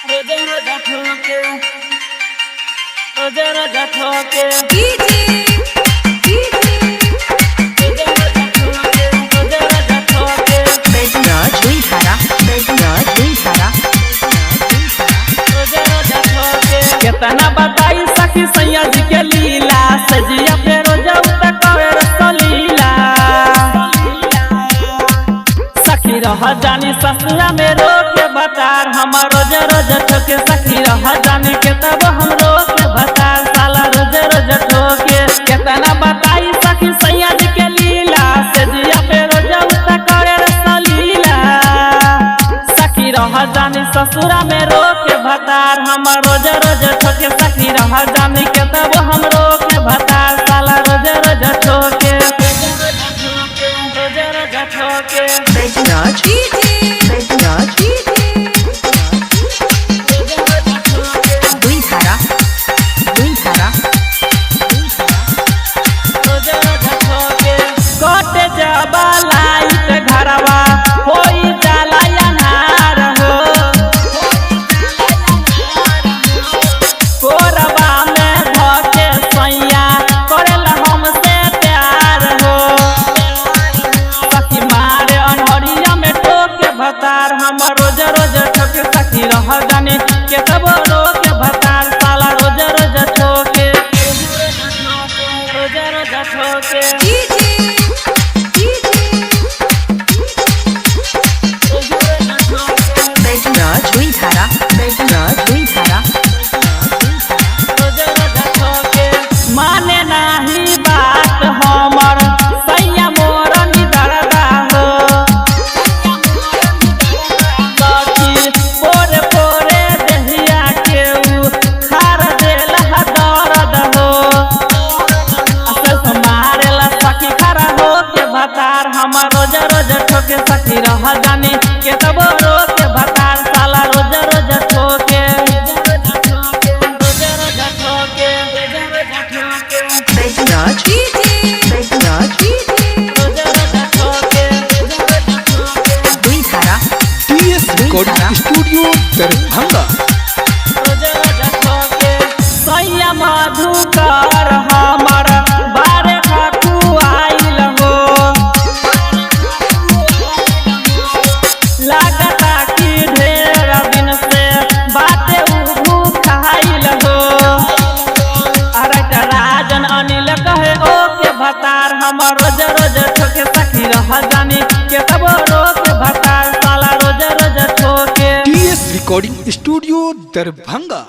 रोज रोज ठोके, रोज रोज ठोके, डीजे डीजे रोज रोज ठोके, रोज रोज ठोके, बैजनाथ दुईधारा, बैजनाथ दुईधारा। रोज रोज ठोके। केतना बताई सखी सैया जी के लीला, सजिया पे रोज उतर करे रसलीला। सखी रह जानी ससुरा में रोके बतार, हम रोज रोज ठोके। सखी रह जानी के तब हम रोके बतार, साला रोज रोज ठोके। केतना बताई सखी सैया जी के लीला, सजिया पे रोज उतर करे रसलीला। सखी रह जानी ससुरा में रोके भतार, हम रोज रोज ठोके। सखी रह जानी के तब हम रोके भतार, साला रोज रोज ठोके, रोज रोज ठोके। Baijnath DJ Baijnath DJ Duidhara, Duidhara. Cut जबा लाइट घरवा होई जाला अन्हार हो, कोरबा में धके सैया करेला हमसे प्यार हो। सखी मारे अनहरिया में ठोके भतार, हम रोज रोज ठोके। सखी रह जाने के तब रोके भतार, साला रोज रोज ठोके, रोज रोज ठोके। DJ DJ Baijnath Duidhara, Baijnath Duidhara. माने नाही बात हमर सैया मोर निदरदा हो, सखी पोरे पोरे देहिया के उ खार देला दर्द हो। असल मारेला सखी खड़ा हो के भतार, हम रोज रोज ठोके। सखी रह जानी के तब रोके भतार, साला रोज रोज ठोके, रोज रोज ठोके, रोज रोज ठोके। Baijnath DJ Baijnath DJ Duidhara, T S recording studio Darbhanga. सैया मधुकर हमर बारे ठाकू आइल हो, लागता कि ढेर दिन से बाटे उ खाइल हो। अरे राजन अनिल कहे ओके भतार, हम रोज रोज ठोके। सखी रह जानी के तब रोके भतार, साला रोज रोज ठोके। TS recording studio Darbhanga.